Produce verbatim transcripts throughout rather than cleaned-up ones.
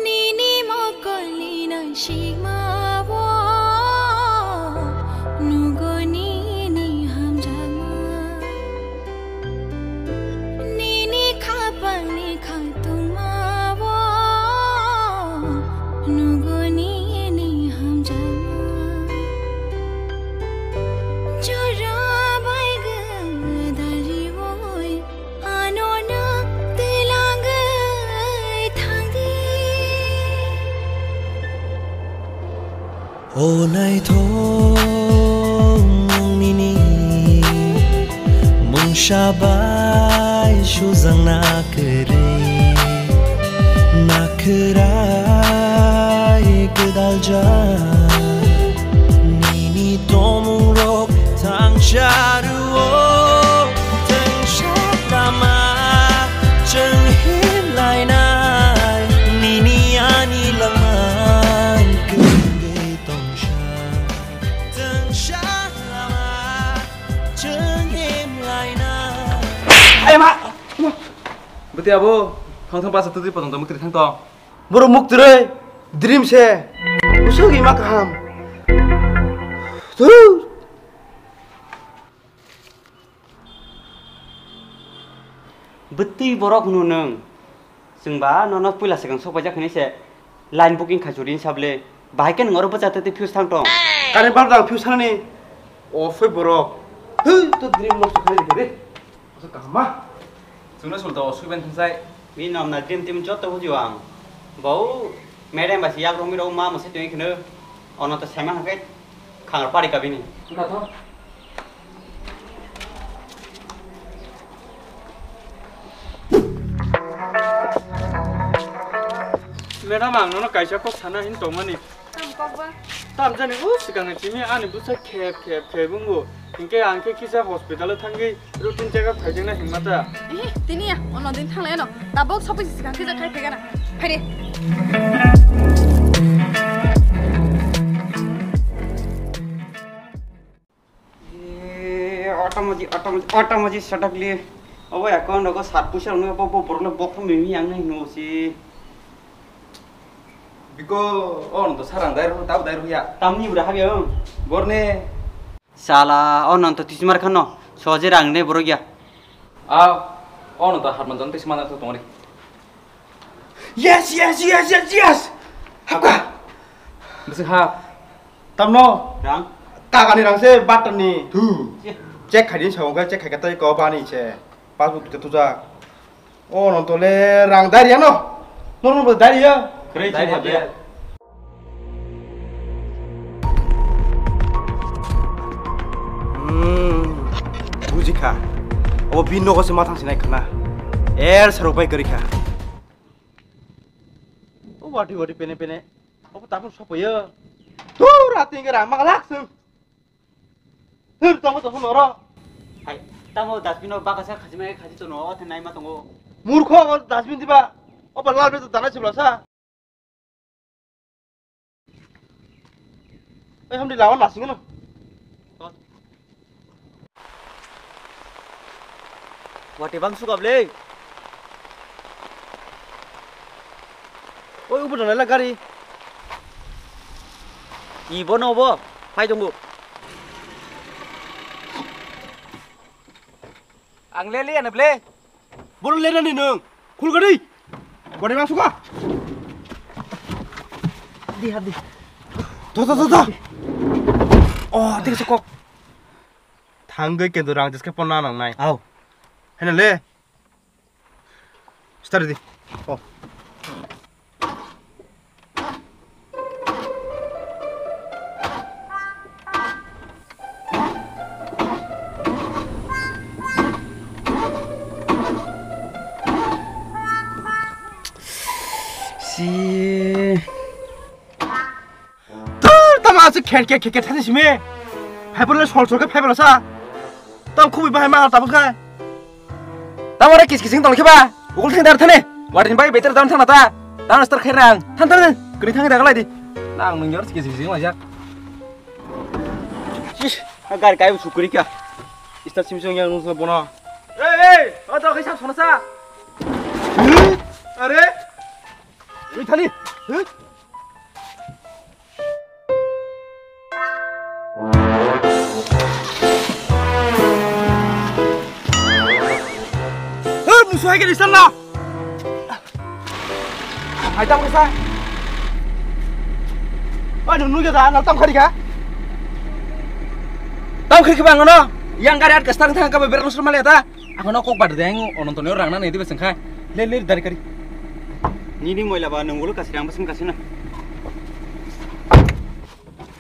Nini mokolni nangsikmao nugo nini hamjakma. Nini khapangni khangtungmao nugo nini hamjakma. Jora bai gwdal riwoi Ano no twilangwi thangdi. O naithok nini mungsa bai sujak na kwrwi, na kwrai gwdaljak nini tongmungrok thangsa rwo. Tengsa lama chwng himlainai, nini ani langma kwrwi tongsa. Tengsa lama chwng himlainai. Ai ma! Bwtwi abo, thong thong basa twtwi potong tong, bwtwi thang tong. Borok muktrwi dream se. Usuk ima kaham. Thur. Bwtwi borok hwnwi nwng. Chwngba nono puila swkang sok paijak hwnwi se line booking khai churi sable. Bahai khe nwng oro bwsa tei fuse thang tong. Kani bal dal fuse thani. O phai borok. Thur, to dream nosto khai di re. Asa kaham ma. Chwngno sulta o suiban thungsai. Bini nom na dream team joto bujio ang. Bau madam ba si yak romwi rok ma mwsai tongwi kheno. Ono to saiman hwnkhe khangar pari ka bini. Wngkha tho. Madam, ang nono kaisa kok sana hin tongmani. Tam kok ba? Tam jani, o swkangni simi ani bwsa khep khep khep wngbo. Hinkhe ang khe kisa hospital o thangwi routine check up khaijakna hinma ta. Eh, tini ya, ono din thanglai ano. Tabok sopoi si swkang kisa khai phaigana. Phaide. Eh, otomoji, otomoji, otomoji sadakli. Obo account rogo sat puisa rwngwi obo bo borokno bokhorok mimi yang nai hino si. Biko, o nonto sarang dai rw, tabo dai rw ya. Tamni bura habya ang. Borne. Sala, o nonto tismar khano, soje rang ne borok ya. A, o nonto harman jon tismar to tongri. Yes, yes, yes, yes, yes! Hapka! Bwswk hap? Tamno? Rang? Kagani rang se button ni. Thu. Ye. Check khai din sa, check khai ka tai ko bani se. Passbook tu tu ja. O non to le rang dari ano. No no dari ya. Kre Dari check ya. Hmm, bujikha. O bin nogo se mathang sinai khana. Er sarok bai gari kha. O wati wati pene pene. O tapon sopoyo. Tu rati ngira magalak sung. Hur tongo to noro. Hai, tamo dustbin o bakasa khajima khaji to no, o thenai ma tongo. Murkho o dustbin diba. O ba lal be to dana chibla sa. Ei, hamdi lawan lasing no. Wati bang sukab le. Oi, ubu dona la gari. Ibo no bo, phai tongo. Ang le le ano ble. Boro lenani nwng. Khulgadi. Gori ma suka. Di hadi. To to to to. Oh, tik se kok. Thangwi kendo rang jeske ponna nang nai. Au. Hena le. Start di. Oh. Si. Se kher kher kher kher thani simi. Phaiphor le sol sol khe phaiphor sa. Tam khubui bahai ma tabuk khai. Tam ore kis kising tong khe ba. Ugul thang dar thani. Warin bai beter dan thang ta. Tam star khairang. Than than. Kri thang da galai di. Nang nung yor kis kising ma jak. Sis, a gari kai sukuri kya. Ista sim song yang nung bono. Ei ei, o to kisa sona sa. Are. Ui thani. Hei, musuh hai ke di sana. Hai tam kasa. Oi, nunu ke da, nal tam khari ka? Tam khari ke bang no. Yang gari at kastan thang ka be berang sur male ta. Ako no kok bad deng, onon tonyo rang na ne di beseng kha. Le le dari kari. Nini moila ba nunggulo kasirang basing kasina.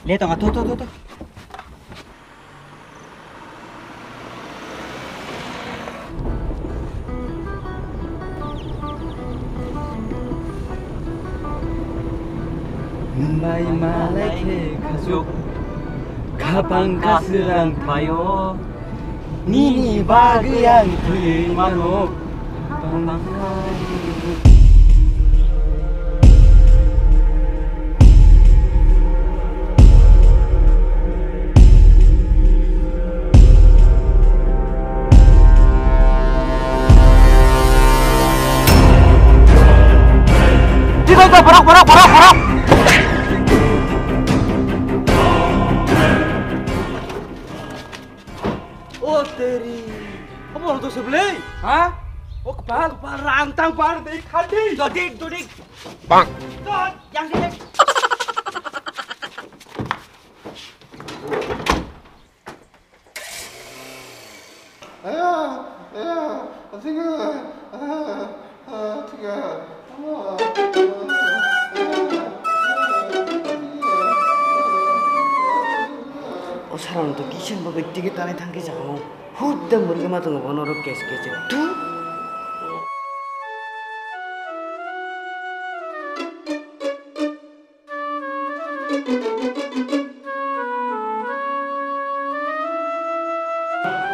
Le tong tu tu tu tu. Nai malai khe khajuk khapang kasirang phaio. Nini bagwi ang thwi mano. Borok, borok, borok, borok. O teri. Omo to seblei. Ha? O kepal. Kepal rang tang par dei khadi. Dodik, dodik. Bang. Dot, yang dei. Aya, aya, asing. O sarong to kiching bagwi tigi tanai thangkhe jago. Hudda murgi ma tongo bono oro kes kes. Tu.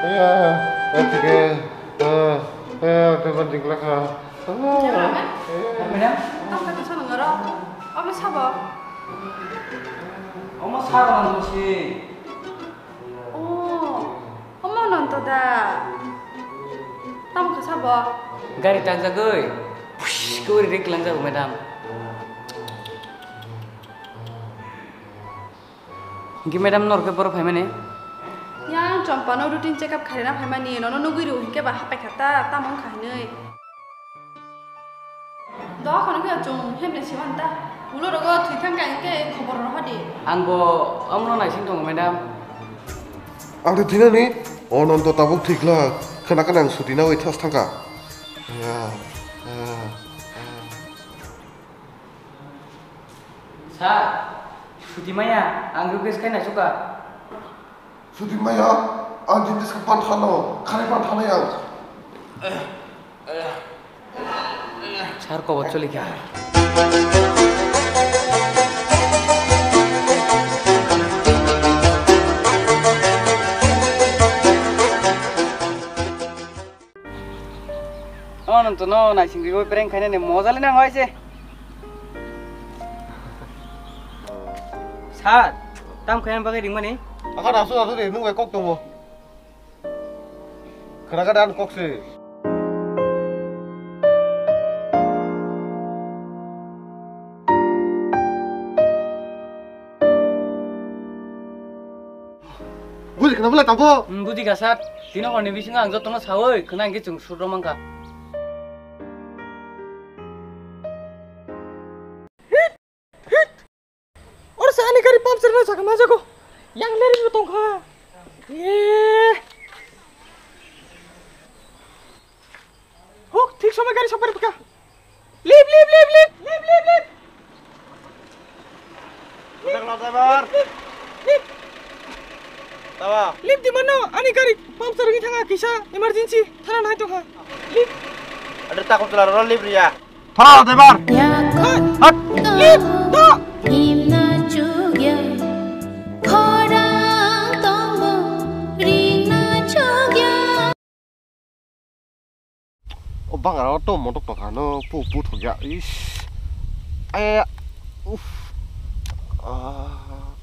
Iya, iya, tiga. Eh, eh, teman di belakang. Ah, eh. Madam? Tamo khe tongsa nang oro? Omo sabo? Omo sabo nang tongsi. Oh, omo nonto da. Tamo khe sabo? Gari tangjagwi. Phush, khe uri rik langjago, madam. Hingke madam, nor khe boro phaimani? Yang chompa no routine check up khaina phaimani, nono nugwi rw hingke ba hapai kha ta, tamo wngkha hinwi. Doa khano khe chung hemle siman ta, ulo rogo thwi thang kha hingke khobor rohadi. Ang bo amno naising tongo madam. Ang de dinani Ononto tabuk thwi glak, khna khna ang suti nawi thas thangkha. Ya, ya, ya. Sir, suti maya, ang request khai naisukha. Suti maya, ang jindi sa pan thano, khani pan thanai ang. Sir, kobor choli kha. Oh, nonto no naising rigo prank khainani moja le nang hoise. Sir, tam khaina bagwi ringmani? Akha nasu nasu de, nung bai kok tongo. Khna kha dan kok se. Buji khna bwlai tangbo? Hmm, buji kha sir. Tino horni bisingo ang jotono sawi khna hingke chwng suro mankha. Oro se ani gari puncture no sakha ma jago. Yang leri bo tongkha. Eh. Huk, thik somoi gari sokpari bwkha. Lip, lip, lip, lip, lip, lip, lip. Budak lo driver. Lip, lip. Tawa. Lip di mano, ani gari puncture wngwi thanga kisa emergency thana nai tongkha. Lip. Ada takut keluar lip ya. Thora driver. Hot. Lip, to. Himna chugya. Pangra o to motok tokha no pu pu thokya. Ish. Aya. Uff. Ah.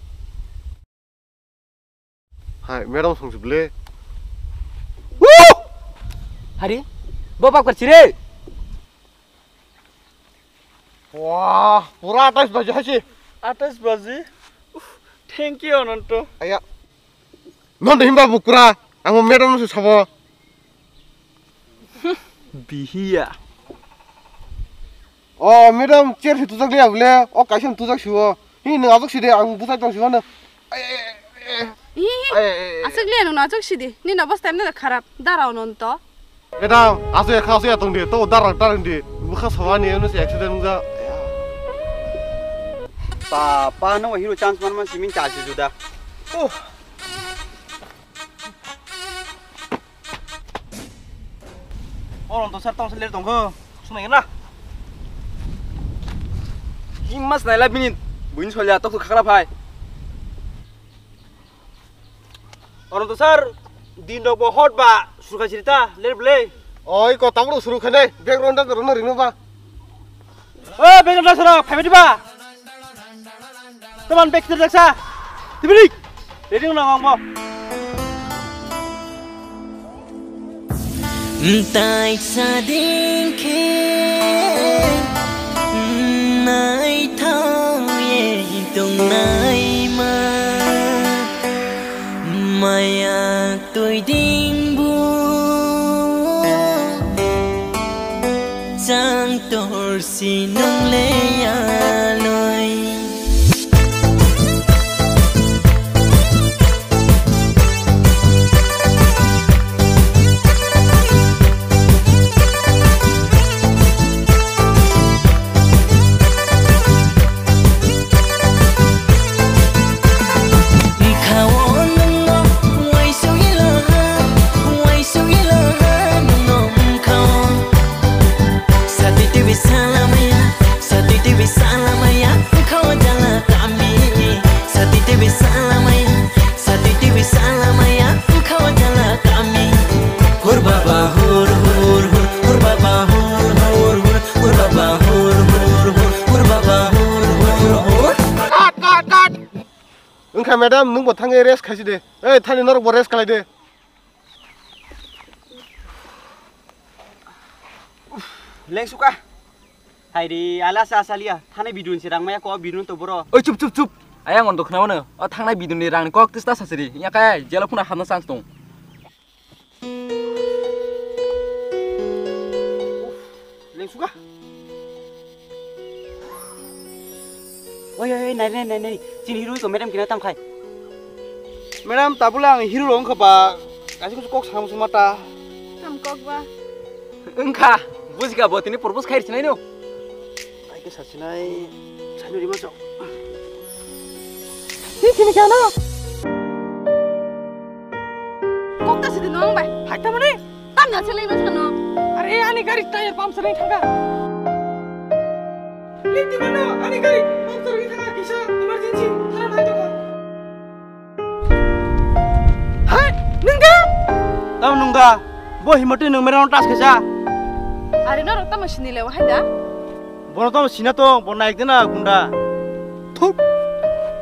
Hai, madam song si ble. Hari, bo bak par chire. Wah, pura atais baji hai si. Atais baji? Uff, thank you, Ananto. Aya. Non de himba bukura, ang madam no sabo. Bihiya. O, madam, chair si tujak liya bole, o kaisa tujak si o. Hi, nwng ajak si de, ang bujai tong si o no. Ai, ai, ai, ai. Hi, hi. Ai, ai, ai. Aswk liya nwng ajak si de. Nini obostha emne kharap. Dara Ananto. Madam, aso ya kha, aso ya tong di, to darang tarang di, bukha sawa ni, ano se accident wngja. Pa, pa, no hero chance man man simin chance juda. Oh. Ananto sir tong sir tong ko, sumai na. Himas naila bini, buin solya tok khakra phai. Ananto sir, din rok bo hot ba, surkha sirita, ler blei. Oi, ko tabro suru khane, background da rona rino ba. O, background da suru, phaimedi ba. Teman back sir daksa. Tibili. Ready na ngong bo. Taisa dingkhe naithok ye tongnaima maya twi dingbu chang torsi nungle aloi. Satwi twi salamaya, satwi twi salamaya, wngkha o jala kami. Satwi twi salamaya, satwi twi salamaya, wngkha o jala kami. Hur baba hur, hur, hur, hur baba hur, hur, hur, hur baba hur, hur, hur, hur baba hur, hur, hur. Cut, cut, cut. Wngkha madam, nwng bo thangwi rest khaisi de. Ei, thani norok bo rest khlai de. Lengsuka. Hairi, ala sa salia. Thani bidun se rang maya ko bidun to boro. Oi, chup, chup, chup. Ayang on dokhna mano. O thangnai bidun ni rang ni kok tista sasiri. Nya kaya jela phuna hamna chance tong. Lengsuka. Oi, oi, oi, nai, nai, nai, nai. Chini hero ko madam kina tam khai. Madam, tabule ang hero rong kha ba. Kaisa kusu kok sam suma ta. Tam kok ba. Wngkha, bujika bo tini propose khai sinai no. Ai ke sa sinai, sani rima chok. Hi kini kano? Kok ta sidi nong bai. Hai ta mani. Tam na chelai ma sano. Are ani gari tyre puncture oi thangka. Lip di mano ani gari puncture oi thangka kisa emergency thana nai thangka. Hai, nungda? Tam nungda. Bo himati nung merang tas kisa. Are norok tamo sini lewa hai da? Bono tamo sina to, bo naik dena gunda. Thuk.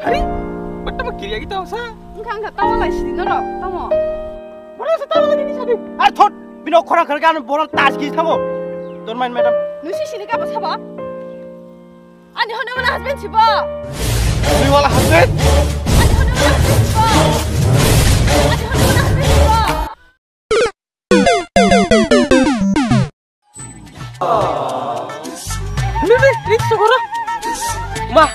Hari, batta ma kiriya kita sa. Engka engka tamo lai sini norok, tamo. Bono se tamo lagi ni sadi. Ar thot, bino khorang khorang kan bono tas ki tamo. Don't mind madam. Nusi sini ka basa ba? Ani hono mana husband sibo. Ani wala husband. Ani hono mana husband sibo. Ani hono mana husband sibo. Ni, ni, ni, sogora. Ma.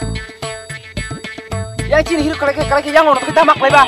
Yang chini hero kalai kalai yang ono kita mak leba.